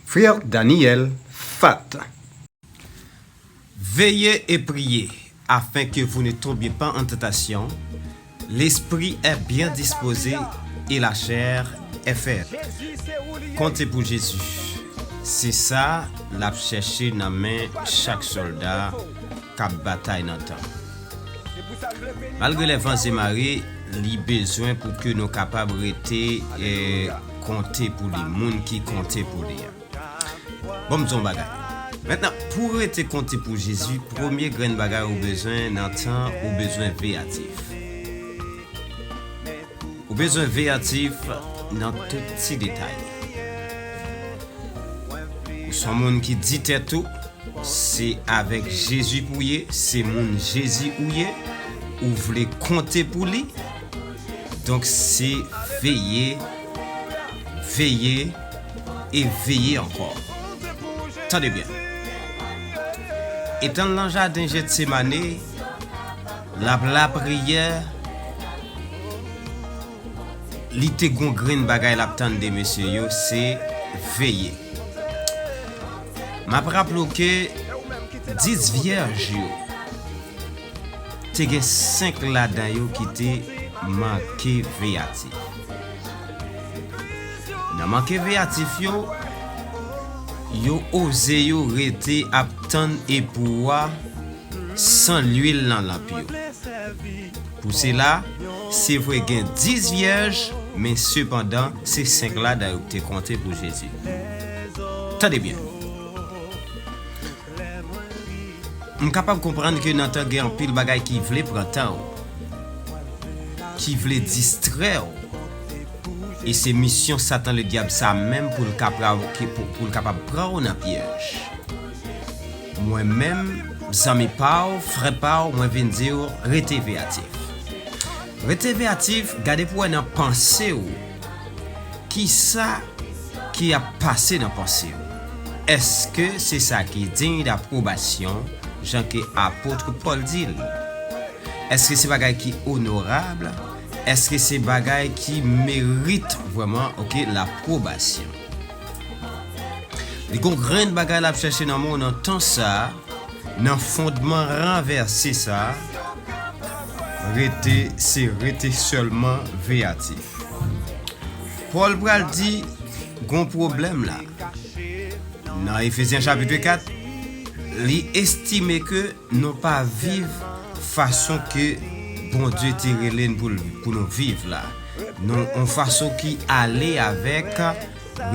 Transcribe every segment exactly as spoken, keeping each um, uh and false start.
Frère Daniel Fat. Veillez et priez, afin que vous ne tombiez pas en tentation. L'esprit est bien disposé et la chair est faible. Konte pou Jezi. Se sa l ap chèche nan men chak sòlda k ap batay nan tan. Malgre lè van zemare, li bezwen pou ke nou kapab rete, eh, konte pou li, moun ki konte pou li a. Bon, m di yon bagay. Mentnan, pou rete konte pou Jezi, premye grenn bagay ou bezwen nan tan, ou bezwen veyatif. Ou bezwen veyatif nan tout ti detay. Ou se yon moun ki di tèt ou, se avèk Jezi pou w ye, se moun Jezi ou ye, ou vle konte pou li. Donk, se veye, veye e veye ankò. Tande byen. Etan l nan jaden Jetsemane, l ap lapriyè, li te gon grenn bagay l ap tann de mesye yo, se veye. M ap raple w ke dis vyèj yo, te gen senk ladan yo ki te manke veyatif. Nan manke veyatif yo, yo oze yo rete ap tann epou a san lwil nan lanp yo. Pou sila, se vre gen dis vyèj, men sepandan, se senk ladan yo ki te konte pou Jezi. Tande byen. M kapab konprann ke nan tan gen anpil bagay ki vle pran tan w, ki vle distrè w. E se misyon Satan Ledyab sa menm pou l kapab, ki, pou, pou l kapab pran w nan pyèj. Mwen menm, zanmi pa w, frè pa w, mwen vin di w, rete veyatif. Rete veyatif, gade pou w wè nan panse w. Kisa ki ap pase nan panse w? Èske se sa ki diy d apwobasyon, jan ke apot Pòl di l? Èske se bagay ki onorab? Èske se bagay ki merit vrèman, oke, lapwobasyon? Li gon grenn bagay l ap chèche nan men w nan tan sa a, nan fondman ranvèse sa a, rete, se rete sèlman veyatif. Pòl pral di, gon pwoblèm la. Nan Efezyen chapit kat, li estime ke nou pa viv fason ke Bondye te rele n pou, pou nou viv la. Nou, yon fason ki ale avèk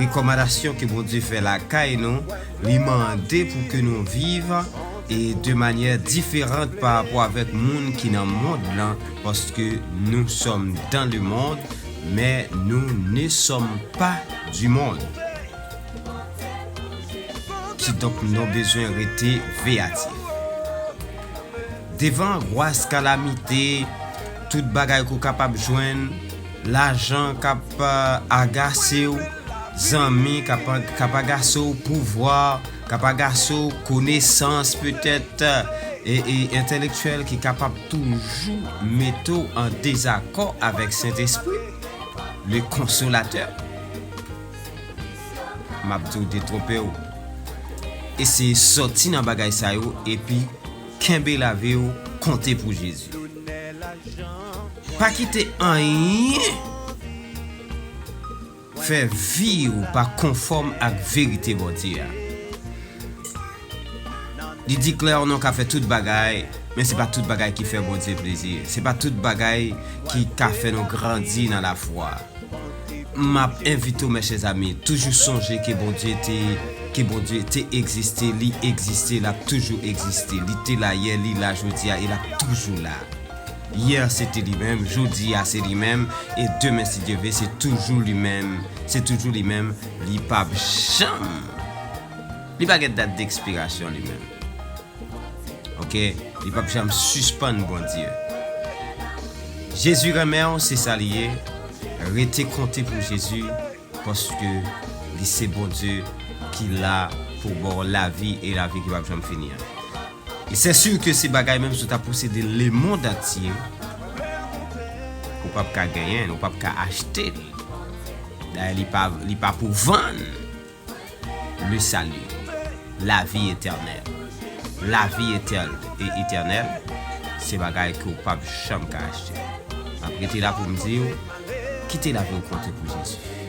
rekòmandasyon ke Bondye fè lakay nou, li mande pou ke nou viv e de manyè diferan pa rapò avèk moun ki nan mond lan, paske nous sommes dans le monde, mais nous ne sommes pas du monde. Kidonk, nou bezwen rete veyatif. Devan angwas, kalamite, tout bagay ke w kapab jwenn, lajan k ap, eh, agase w, zanmi k ap, k ap agase w, pouvwa k ap agase w, konesans petèt, e, e entèlektyèl ki kapab toujou mete w an dezakò avèk Sentespri, le Konsolatè. M ap di w detwonpe w. Eseye sòti nan bagay sa yo epi kenbe lavi w, konte pou Jezi. Pa kite anyen fè vi w pa konfòm ak verite Bondye a. Li di klè, nou ka fè tout bagay, men se pa tout bagay ki fè Bondye plezi. Se pa tout bagay ki ka fè nou grandi nan lafwa. M ap envite w, mes chers amis, toujou sonje ke Bondye te, ke Bondye te egziste, li egziste, l ap toujou egziste. Li te la yè, li la jodi a, e l ap toujou la. Yè se te li menm, jodi a se li menm, e demen, si Dye vle, se toujou li menm. Se toujou li menm, li p ap janm, li pa gen dat dekspirasyon li menm. Oke? Li p ap janm sispann Bondye. Jezi renmen w, se sa li ye. Rete konte pou Jezi, paske li se Bondye ki la pou ba w lavi e lavi ki p ap janm fini an. E se si ke se bagay menm si w ta posede lemonn antye, ou p ap ka genyen l, ou p ap ka achte l. Dayè, li pa, li pa pou vann. le salut, lavi etènèl. Lavi etèl e etènèl, se bagay ke w p ap janm ka achte. M ap rete la pou m di w, kite lavi w konte pou Jezi.